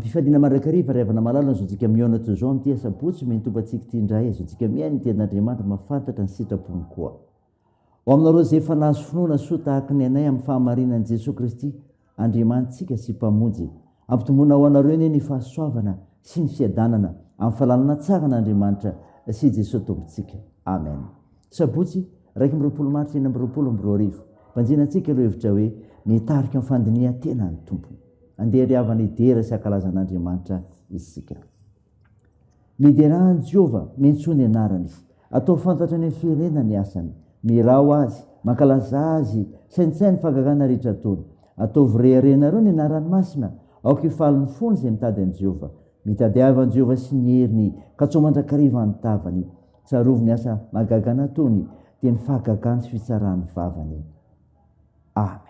Am-pifaliana mandrakariva ry havana malala no azontsika mihaona toy izao amin'ity asabotsy miantompantsika ity indray, azontsika mihaino ny tenin'Andriamanitra mahafantatra ny sitrapony koa. Ho aminareo izay efa nahazo finoana soa tahaka ny anay amin'ny fahamarinan'i Jesoa Kristy Andriamanitsika sy Mpamonjy, ampitomboina ho anareo anie ny fahasoavana sy ny fiadanana amin'ny fahalalana tsara an'Andriamanitra sy Jesoa Tompontsika. Amen. Sabotsy, 21 Martsa 2026. Banjina antsika ireo hevitra hoe Mitarika amin'ny fandinihan-tena ny Tompo. Andeha ry havana hidera sy hankalaza an'Andriamanitra isika. Miderà an'i Jehovah, miantsoa ny anarany. Ataovy fantatra any amin'ny firenena ny asany. Mihirà ho azy, mankalazà azy, saintsaino ny fahagagana rehetra ataony. Ataovy reharehanareo ny anarany masina, aoka hifaly ny fony izay mitady an'i Jehovah. Mitadiava an'i Jehovah sy ny heriny, katsaho mandrakariva ny tavany. Tsarovy ny asa mahagaga nataony, dia ny fahagagany sy fitsaran'ny vavany. Amen.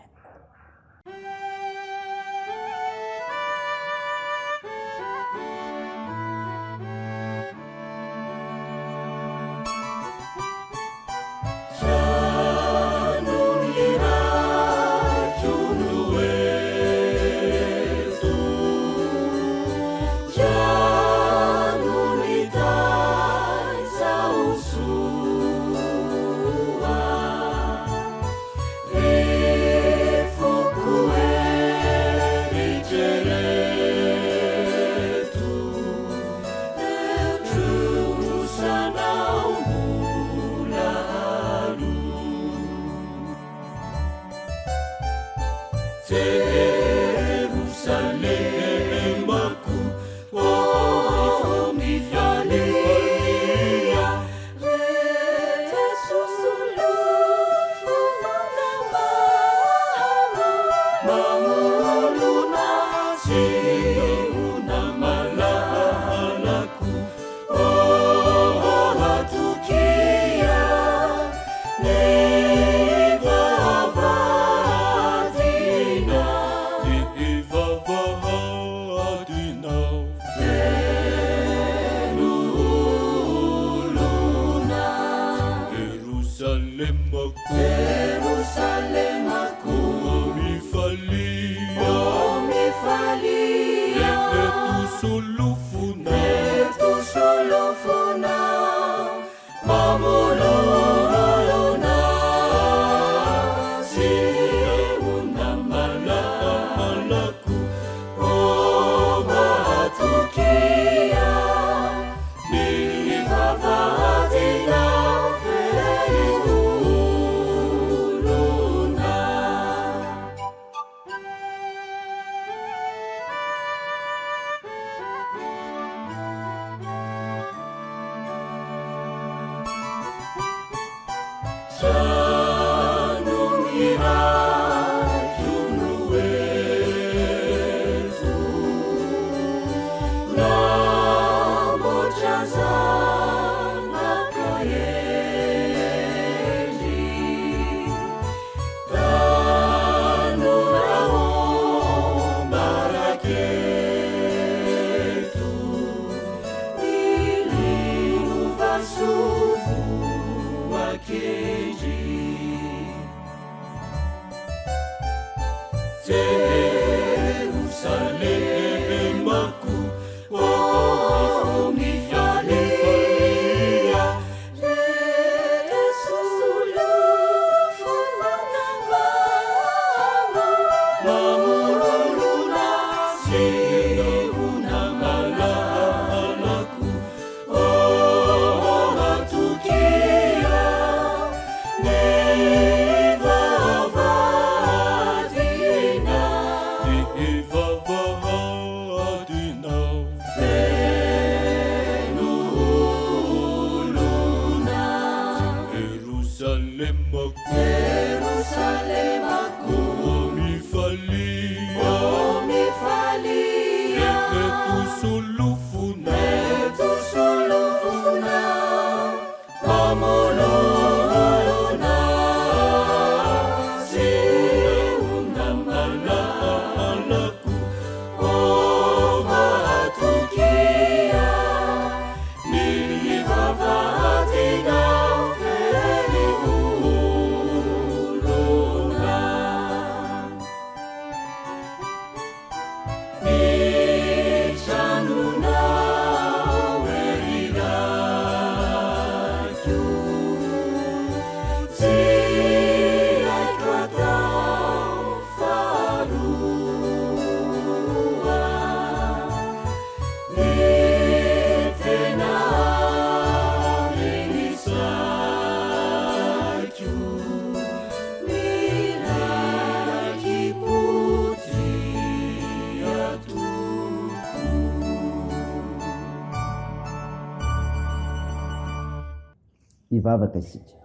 Hivavaka isika.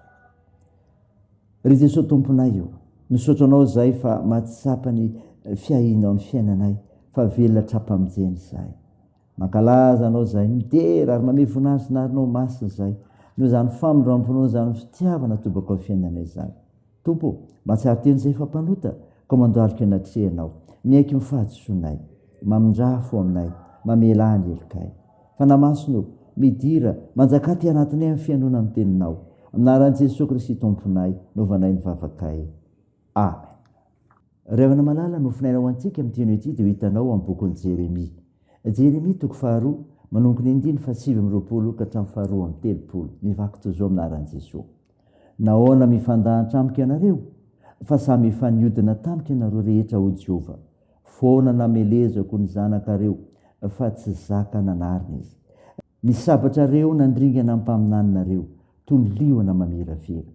Ry Jesoa Tomponay o, misaotra Anao izahay fa mahatsapa ny fiahianao ny fiainanay, fa velona tra-pamonjena izahay. Mankalaza Anao izahay, midera ary mamehy voninahitra ny Anaranao masina izahay, noho izany famindram-ponao izany fitiavana atobaka ao fiainanay izany. Tompo o, mahatsiaro tena izay efa mpanota, koa mandohalika anatrehanao, miaiky ny fahadisoanay, mamindrà fo aminay, mamelà ny helokay. Fanahy Masina o, midira, manjakà aty anatinay amin'ny fihainoana ny Teninao. Amin'ny anaran'i Jesoa Kristy Tomponay, novanay ny vavakay. Amen. Ry havana malala, nofonaina ho antsika amin'ity anio ity dia ho hitanao ao amin'ny bokin'i Jeremia. Jeremia toko faharoa, manomboka ny andininy fahasivy amby 20 ka hatramin'ny faharoa amby 30. Mivaky toy izao amin'ny anaran'i Jesoa. Nahoana mifandahatra amiko ianareo? Fa samy efa niodina tamiko ianareo rehetra, hoy Jehovah. Foana namelezako ny zanakareo, fa tsy zaka nanarina izy. Ny sabatrareo nandringana ny mpaminaninareo, toy ny liona mamiravira.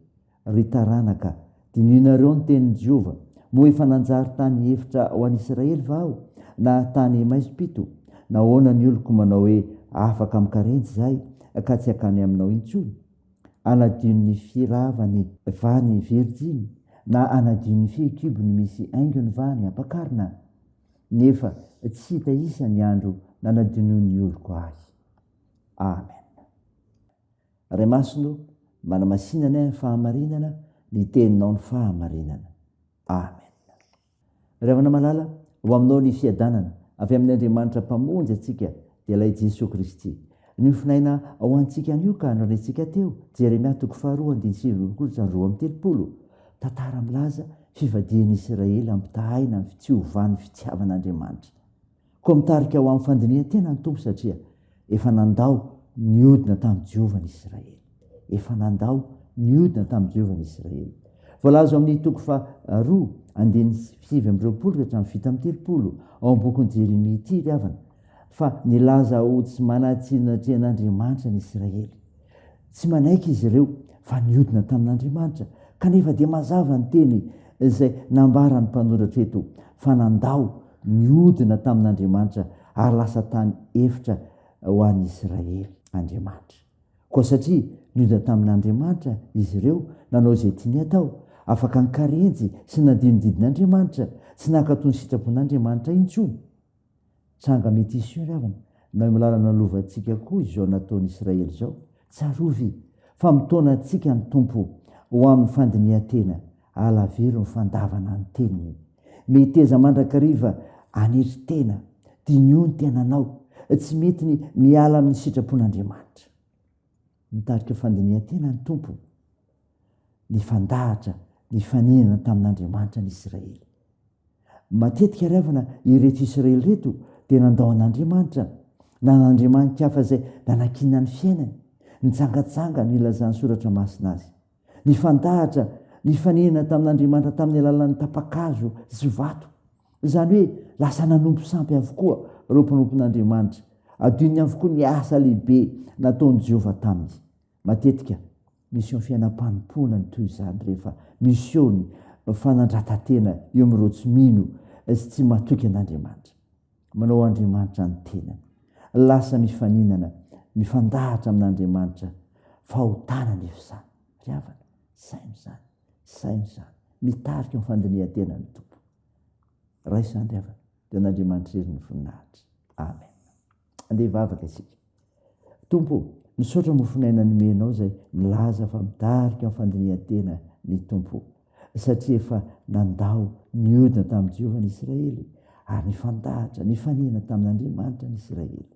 Ry taranaka, dinihinareo ny tenin'i Jehovah, Moa efa nanjary tany efitra ho an'Israely va aho, na tany maizim-pito? Nahoana ny oloko manao hoe, Afaka amin-karenjy izahay, ka tsy hankany aminao intsony? Hanadino ny firavany va ny virjiny, na hanadino ny fehikibony misy haingony va ny ampakarina? Nefa tsy hita isa ny andro nanadinoan'ny oloko ahy. Amen. Ray Masina o, manamasina anay amin'ny fahamarinana, ny teninao ny fahamarinana. Amen. Ry havana malala, ho aminao ny fiadanana avy amin' Andriamanitra Mpamonjy antsika, dia ilay Jesoa Kristy. Niofonaina ho antsika anio ka norentsika teo, Jeremia toko faharoa andininy 29 hatramin'ny 32, tantara milaza fivadihan'ny Isiraely ampitahaina amin'ny tsy hovan'ny fitiavan'Andriamanitra. Koa mitarika ho amin'ny fandinihan-tena ny Tompo satria efa nandao niodina tamin'i Jehovah ny Isiraely. Efa nandao niodina tamin'i Jehovah ny Isiraely. Voalaza ao amin'ny toko faharoa, andininy 29 ka hatramin'ny 37, ao amin'ny bokin'i Jeremia ity ry havana, fa nilaza ho tsy manan-tsiny natrehan'Andriamanitra ny Isiraely. Tsy manaiky izy ireo fa niodina tamin'Andriamanitra, kanefa dia mazava ny teny izay nambaran'ny mpanoratra eto fa nandao niodina tamin'Andriamanitra ary lasa tany efitra ho an'ny Isiraely Andriamanitra. Koa satria niodina tamin'Andriamanitra izy ireo, nanao izay tiany hatao, afaka nikarenjy sy nandio ny didin'Andriamanitra, tsy nankatò ny sitrapon'Andriamanitra intsony. Tranga mety hiseho ry havana, na eo amin'ny lalana lovantsika koa izao nataon'i Israely izao. Tsarovy fa mitaona antsika ny Tompo ho amin'ny fandinihan-tena, alaviro ny fandavana ny teniny. Meteza mandrakariva hanetry tena, diniho ny tenanao, tsy mety ny miala amin'ny sitrapon'Andriamanitra. Nitarika fandinihan-tena ny Tompo, nifandahatra, nifaninana tamin'Andriamanitra ny Israely. Matetika ry havana ireto Israely ireto dia nandao an'Andriamanitra, na an'andriamani-kafa izay nanakiana ny fiainany, nijangajanga no ilazan'ny Soratra Masina azy. Nifandahatra, nifanena tamin'Andriamanitra tamin'ny alalan'ny tapa-kazo sy vato. Izany hoe lasa nanompo sampy avokoa ireo mpanompon'Andriamanitra. Adinony avokoa ny asa lehibe nataon'i Jehovah taminy. Matetika, misy eo amin'ny fiainam-panompoana ny toy izany rehefa miseho ny fanandratan-tena eo amin'ireo tsy mino sy tsy matoky an'Andriamanitra. Manao Andriamanitra ny tenany. Lasa mifaninana, mifandahatra amin'Andriamanitra. Fahotana anefa izany. Ry havana, saino izany, saino izany. Mitarika ny fandinihan-tena ny Tompo. Raiso izany ry havana, dia an'Andriamanitra irery ny voninahitra. Amen. Andeha hivavaka isika. Tompo ô, misaotra mofon'aina nomenao izay milaza fa mitarika amin'ny fandinihan-tena ny Tompo, satria efa nandao niodina tamin'i Jehovah ny Isiraely ary nifandahatra, nifanena tamin'Andriamanitra ny Isiraely.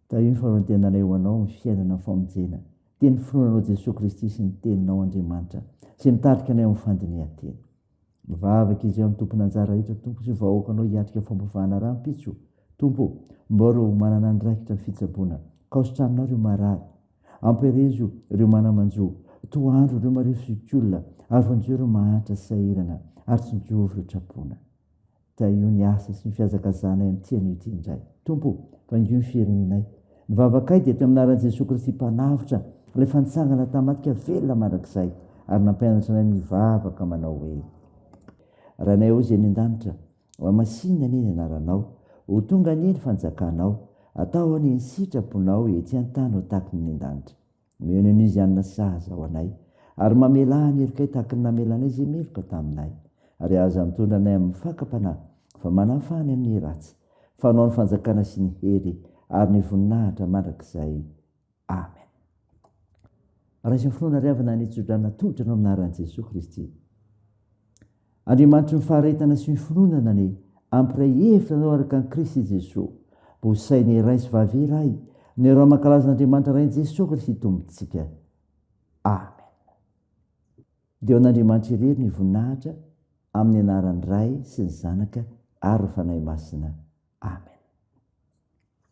Tahio ny fanoloran-tenanay ho Anao amin'ny fiainana ny famonjena, dia ny finoana Anao Jesoa Kristy sy ny Teninao Andriamanitra, izay mitarika anay amin'ny fandinihan-tena. Mivavaka izy eo amin'ny tompon'anjara rehetra Tompo sy vahoakanao hiatrika fampivahana rahampitso. Tompo o, mbao ireo manana andraikitra ny fitsaboana, ka hositraninao ireo marary. Ampiherezo ireo mana-manjo, tohandro ireo marefo zokiolona, ary vonjeo ireo mahantra sy sahirana, ary tsinjovy ireo traboina. Tahio ny asa sy ny fihazakazahanay amin'ity anio ity indray. Tompo o, vangio ny firenenay. Ny vavakay dia teo amin'ny anaran'i Jesoa Kristy Mpanavotra, ilay efa nitsangana tamin'ny maty ka velona mandrakizay, ary nampianatra anay mivavaka manao hoe, Rainay ao izay any an-danitra, hohamasinina anie ny anaranao, ho tonga anie ny fanjakanao, atao anie ny sitraponao ety an-tany ho tahaky ny any an-danitra. Omeo ny anio izay hanina sahaza ho anay, ary mamelà ny helokay tahaka ny namelanay izay meloka taminay. Ary aza mitondra anay amin'ny fakam-panahy, fa manafaha anay amin'ny ratsy. Fa Anao ny fanjakana sy ny hery ary ny voninahitra mandrakizay. Amen. Raiso ny finoana ry havana ny tsodrano natolotra anao amin'ny anaran'i Jesoa Kristy. Andriamanitry ny faharetana sy ny finoana anie hampiray hevitra anao araka an'i Kristy Jesoa. Mba ho saina iray sy vavy iray ny iaraha mankalaza an'Andriamanitra Rain'i Jesoa Kristy Tompontsika. Amen. Dia ho an'Andriamanitra irery ny voninahitra amin'ny anaran'ny Ray sy ny Zanaka ary ny Fanahy Masina. Amen.